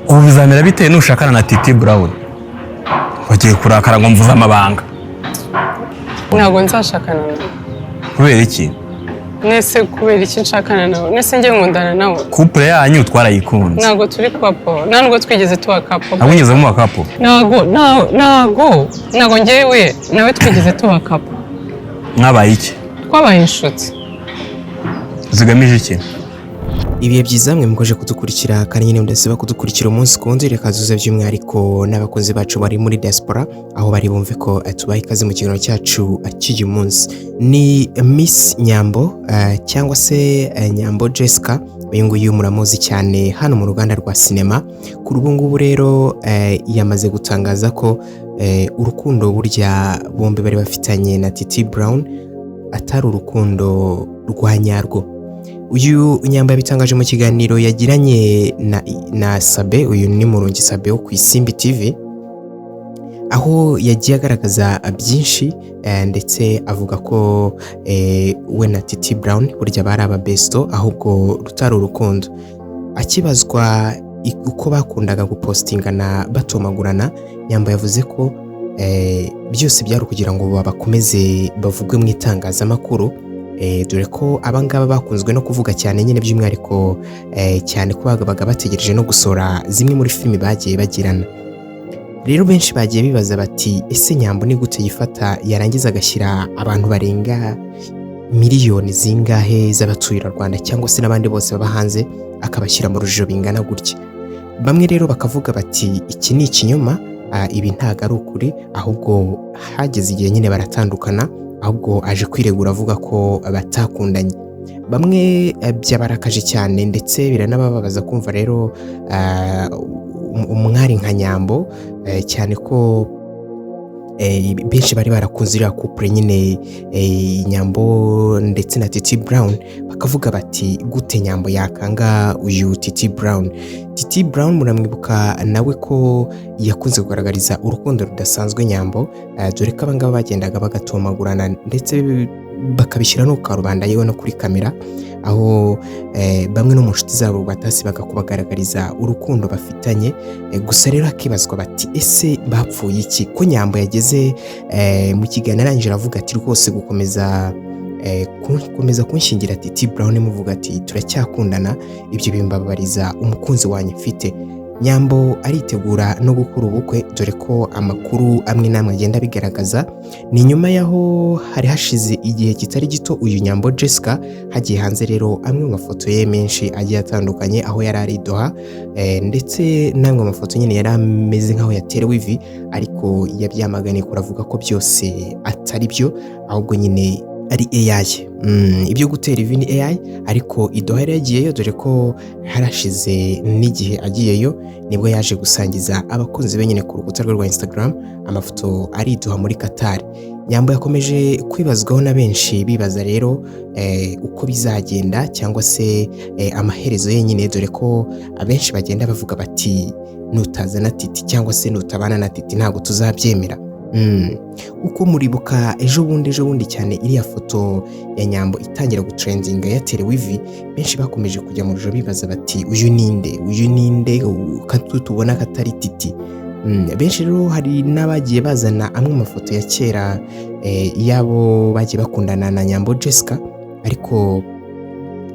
Ubu bizamera bitewe nushakana na Titi Brown, bagiye kurakara ngo mvuze amabanga. Ntabwo nzashakana nawe. Kubera iki? Nese kubera iki nshakana nawe? Nese njye nkundana nawe? Couple yanyu twarayikunze. Ntabwo turi couple, nta nubwo twigeze tuba couple. Ntabwo mwigeze muba couple? Ntabwo njyewe nawe twigeze tuba couple. Mwabaye iki? Twabaye inshuti. Zigamije iki? Ibihe byiza mwe mukomeje kudukurikira, kandi nyine mudasiba kudukurikira umunsi ku wundi. Reka tuze by'umwihariko n'abakunzi bacu bari muri diaspora aho bari bumve ko tubaha ikaze mu kiganiro cyacu cy'uyu munsi. Ni Miss Nyambo cyangwa se Nyambo Jessica. Uyu nguyu muramuzi cyane hano mu ruganda rwa sinema. Kuri ubu ngubu rero yamaze gutangaza ko urukundo burya bombi bari bafitanye na Titi Brown atari urukundo rwa nyarwo. Uyu Nyambo yabitangaje mu kiganiro yagiranye na Sabe. Uyu ni Murungi Sabe wo ku Isimbi TV, aho yagiye agaragaza byinshi ndetse avuga ko we na Titi Brown burya bari ababesto, ahubwo rutari urukundo. Akibazwa uko bakundaga gupostingana batomagurana, Nyambo yavuze ko byose byari ukugira ngo bakomeze bavugwe mu itangazamakuru, dore ko abangaba bakunzwe no kuvuga cyane nyine, by'umwihariko cyane ko babaga bategereje no gusohora zimwe muri filimi bagiye bagirana. Rero benshi bagiye bibaza bati: "Ese Nyambo ni gute yifata yarangiza agashyira abantu barenga miliyoni zingahe z'abatuye u Rwanda cyangwa se n'abandi bose baba hanze, akabashyira mu rujijo bingana gutya?" Bamwe rero bakavuga bati: "Iki ni ikinyoma, ibi ntabwo ari ukuri, ahubwo hageze igihe nyine baratandukana, ahubwo aje kwiregura avuga ko batakundanye." Bamwe byabarakaje cyane ndetse biranabababaza kumva rero umwari nka Nyambo, cyane ko benshi bari barakunze iriya couple nyine, Nyambo ndetse na Titi Brown, bakavuga bati: "Gute Nyambo yakanga uyu Titi Brown?" Titi Brown muramwibuka nawe ko yakunze kugaragariza urukundo rudasanzwe Nyambo, dore ko abangaba bagendaga bagatomagurana ndetse bakabishyira no ku karubanda, yewe no kuri kamera, aho bamwe no mu nshuti zabo batasibaga kubagaragariza urukundo bafitanye. Gusa rero hakibazwa bati: "Ese bapfuye iki?" Ko Nyambo yageze mu kiganiro arangije aravuga ati: "Rwose gukomeza gukomeza kunshyingira Titi Brown muvuga ati turacyakundana, ibyo bimbabariza umukunzi wanjye mfite." Nyambo aritegura no gukora ubukwe, dore ko amakuru amwe n'amwe agenda abigaragaza. Ni nyuma y'aho hari hashize igihe kitari gito uyu Nyambo Jessica hagiye hanze rero amwe mu mafoto ye menshi agiye atandukanye aho yari ari i Doha, ndetse n'amwe mu mafoto nyine yari ameze nk'aho yaterewe ivi, ariko yabyamaganiye kuravuga ko byose atari byo, ahubwo nyine ari AI. Ibyo gutera ivi ni AI, ariko i Doha yari yagiyeyo, dore ko harashize n'igihe agiyeyo. Nibwo yaje gusangiza abakunzi be nyine ku rukuta rwe rwa Instagram amafoto ari i Doha muri Qatar. Nyambo yakomeje kwibazwaho na benshi, bibaza rero uko bizagenda cyangwa se amaherezo ye nyine, dore ko abenshi bagenda bavuga bati: "Nutazana Titi cyangwa se nutabana na Titi ntabwo tuzabyemera." Kuko muribuka ejo bundi cyane iriya foto ya Nyambo itangira gutrendinga yaterewe ivi, benshi bakomeje kujya mu rujijo bibaza bati: "Uyu ninde? Uyu ninde ko tubona ko atari Titi?" Benshi rero hari n'abagiye bazana amwe mu mafoto ya kera y'abo bagiye bakundana na Nyambo Jessica, ariko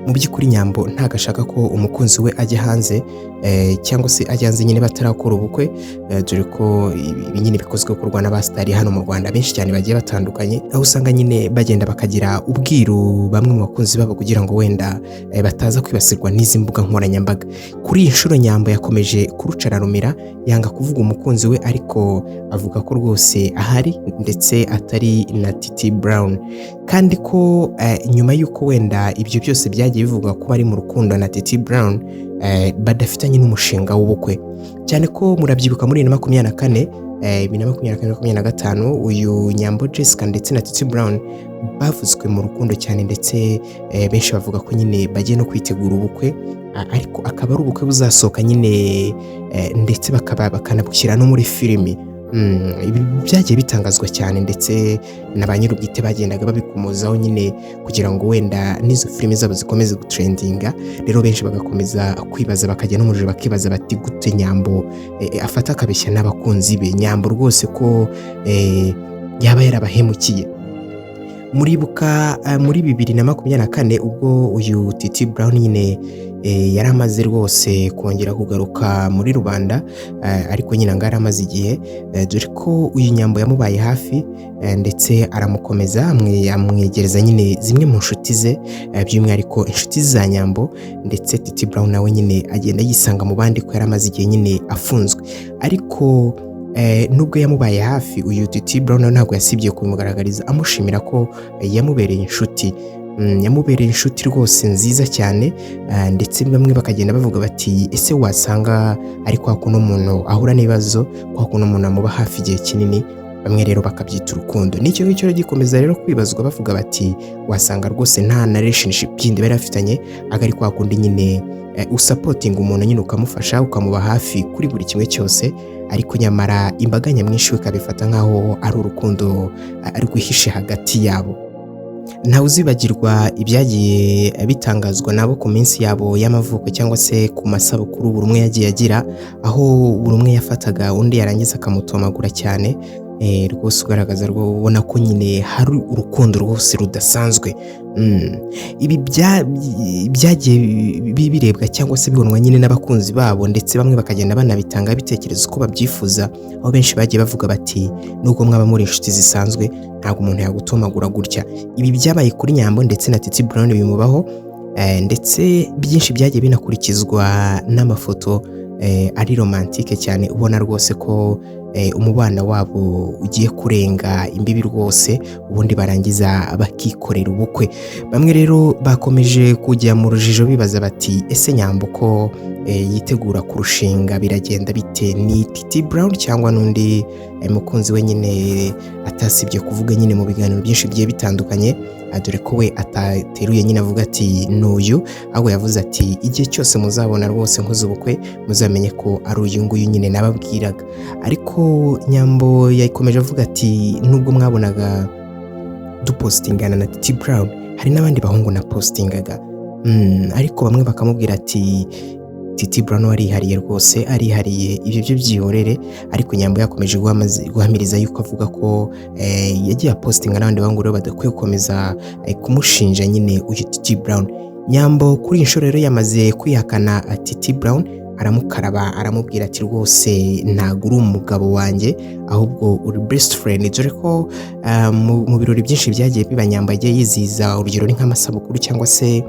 mu by'ukuri Nyambo ntabwo ashaka ko umukunzi we ajya hanze, cyangwa se ajya hanze nyine batarakora ubukwe, dore ko ibi nyine bikozwe gukorwa n'abasitari hano mu Rwanda benshi cyane bagiye batandukanye, aho usanga nyine bagenda bakagira ubwiru bamwe mu bakunzi babo kugira ngo wenda bataza kwibasirwa n'izi mbuga nkoranyambaga. Kuri iyi nshuro Nyambo yakomeje kurucararumira, yanga kuvuga umukunzi we, ariko avuga ko rwose ahari ndetse atari na Titi Brown, kandi ko nyuma y'uko wenda ibyo byose byagiye bivugwa ko bari mu rukundo na Titi Brown, badafitanye n'umushinga w'ubukwe. Cyane ko murabyibuka muri 2024, 2024, 25, uyu Nyambo Jessica ndetse na Titi Brown bavuzwe mu rukundo cyane, ndetse benshi bavuga ko nyine bagiye no kwitegura ubukwe, ariko akaba ari ubukwe buzasohoka nyine, ndetse bakaba bakanabushyira no muri filimi. Ibi byagiye bitangazwa cyane, ndetse na ba nyir'ubwite bagendaga babikomozaho nyine kugira ngo wenda n'izo filime zabo zikomeze gutrendinga. Rero benshi bagakomeza kwibaza, bakajya no mu rujijo, bakibaza bati: "Gute Nyambo afata akabeshya n'abakunzi be? Nyambo rwose ko yaba yarabahemukiye?" Muribuka muri 2024, ubwo uyu Titi Brown nyine yari amaze rwose kongera kugaruka muri rubanda, ariko nyine ngo yari amaze igihe, dore ko uyu Nyambo yamubaye hafi, ndetse aramukomeza, amwegereza nyine zimwe mu nshuti ze, by'umwihariko inshuti za Nyambo. Ndetse Titi Brown nawe nyine agenda yisanga mu bandi ko yari amaze igihe nyine afunzwe. Ariko nubwo yamubaye hafi, uyu Titi Brown nawe ntabwo yasibye kubimugaragariza, amushimira ko yamubereye inshuti. Yamubereye inshuti rwose nziza cyane, ndetse bamwe bakagenda bavuga bati: "Ese wasanga ari kwa kuno umuntu ahura n'ibibazo, kwa kuno umuntu amuba hafi igihe kinini?" Bamwe rero bakabyita urukundo. N'icyo ngicyo rero gikomeza rero kwibazwa, bavuga bati: "Wasanga rwose nta na relationship yindi bari bafitanye, aga ari kwa kundi nyine usupportinga umuntu nyine, ukamufasha, ukamuba hafi kuri buri kimwe cyose." Ariko nyamara imbaga nyamwinshi we ikabifata nk'aho ari urukundo rwihishe hagati yabo. Ntawe uzibagirwa ibyagiye bitangazwa nabo ku minsi yabo y'amavuko cyangwa se ku masabukuru buri umwe yagiye agira, aho buri umwe yafataga undi yarangiza akamutomagura cyane, rwose ugaragaza ubona ko nyine hari urukundo rwose rudasanzwe. Ibi byagiye birebwa cyangwa se bibonwa nyine n'abakunzi babo, ndetse bamwe bakagenda banabitanga ibitekerezo uko babyifuza, aho benshi bagiye bavuga bati: "Nubwo mwaba muri inshuti zisanzwe, ntabwo umuntu yagutomagura gutya." Ibi byabaye kuri Nyambo ndetse na Titi Brown bimubaho, ndetse byinshi byagiye binakurikizwa n'amafoto ari romantique cyane, ubona rwose ko umubano wabo ugiye kurenga imbibi rwose, ubundi barangiza bakikorera ubukwe. Bamwe rero bakomeje kujya mu rujijo bibaza bati: "Ese Nyambo ko yitegura kurushinga, biragenda bite? Ni Titi Brown cyangwa n'undi mukunzi we nyine atasibye kuvuga nyine mu biganiro byinshi bigiye bitandukanye?" Dore ko we atateruye nyine avuga ati "N'uyu", ahubwo yavuze ati: "Igihe cyose muzabona rwose nkoze ubukwe, muzamenye ko ari uyu nguyu nyine nababwiraga." Ariko Nyambo yakomeje avuga ati: "Nubwo mwabonaga dupostingana na Titi Brown, hari n'abandi bahungu na postingaga." Ariko bamwe bakamubwira ati: "Titi Brown arihariye rwose, arihariye, ibyo byo byihorere." Ariko Nyambo yakomeje guhamiriza yuko avuga ko yagiye apostinga n'abandi bahungu, rero badakwiye gukomeza kumushinja nyine uyu Titi Brown. Nyambo kuri iyi nshuro rero yamaze kwihakana Titi Brown, aramukaraba, aramubwira ati: "Rwose ntabwo uri umugabo wanjye, ahubwo uri best friend." Dore ko mu birori byinshi byagiye biba Nyambo yagiye yizihiza, urugero ni nk'amasabukuru cyangwa se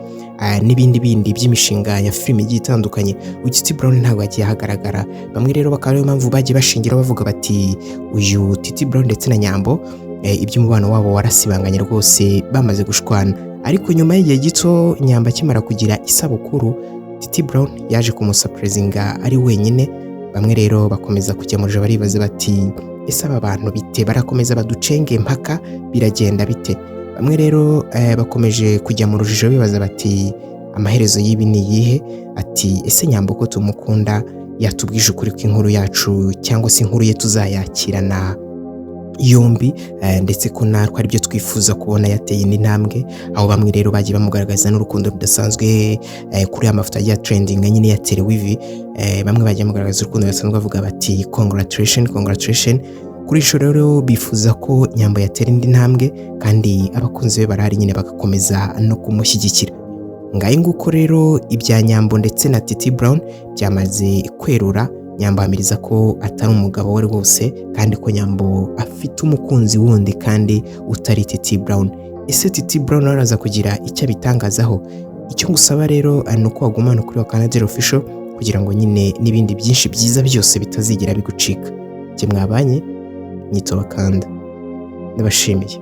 n'ibindi bindi by'imishinga ya filime igiye itandukanye, uyu Titi Brown ntabwo yagiye ahagaragara. Bamwe rero bakaba ariyo mpamvu bagiye bashingira bavuga bati: "Uyu Titi Brown ndetse na Nyambo, iby'umubano wabo warasibanganye rwose, bamaze gushwana." Ariko nyuma y'igihe gito Nyambo akimara kugira isabukuru, Titi Brown yaje kumusurprisinga ari wenyine. Bamwe rero bakomeza kujya mu rujijo, baribaza bati: "Ese aba bantu bite? Barakomeza baducenge mpaka biragenda bite?" Bamwe rero bakomeje kujya mu rujijo bibaza bati: "Amaherezo y'ibi ni iyihe?" Ati: "Ese Nyambo ko tumukunda, yatubwije ukuri kw'inkuru yacu cyangwa se inkuru ye tuzayakirana yombi, ndetse ko natwe aribyo twifuza kubona yateye indi ntambwe?" Aho bamwe rero bagiye bamugaragaza n'urukundo rudasanzwe kuri aya mafoto agiye trending nyine yaterewe ivi. Bamwe bagiye bamugaragaza urukundo rudasanzwe, bavuga bati: "Congratulation, congratulation." Kuri inshuro rero bifuza ko Nyambo yatera indi ntambwe, kandi abakunzi be barahari nyine bagakomeza no kumushyigikira. Ngayo nguko rero, ibya Nyambo ndetse na Titi Brown byamaze kwerura. Nyambo ahamiriza ko atari umugabo we rwose, kandi ko Nyambo afite umukunzi wundi kandi utari Titi Brown. Ese Titi Brown nawe araza kugira icyo abitangazaho? Icyo ngusaba rero ni uko wagumana kuri Wakanadere Official kugira ngo nyine n'ibindi byinshi byiza byose bitazigera bigucika. Njye mwabanye nyito Wakanda, ndabashimiye.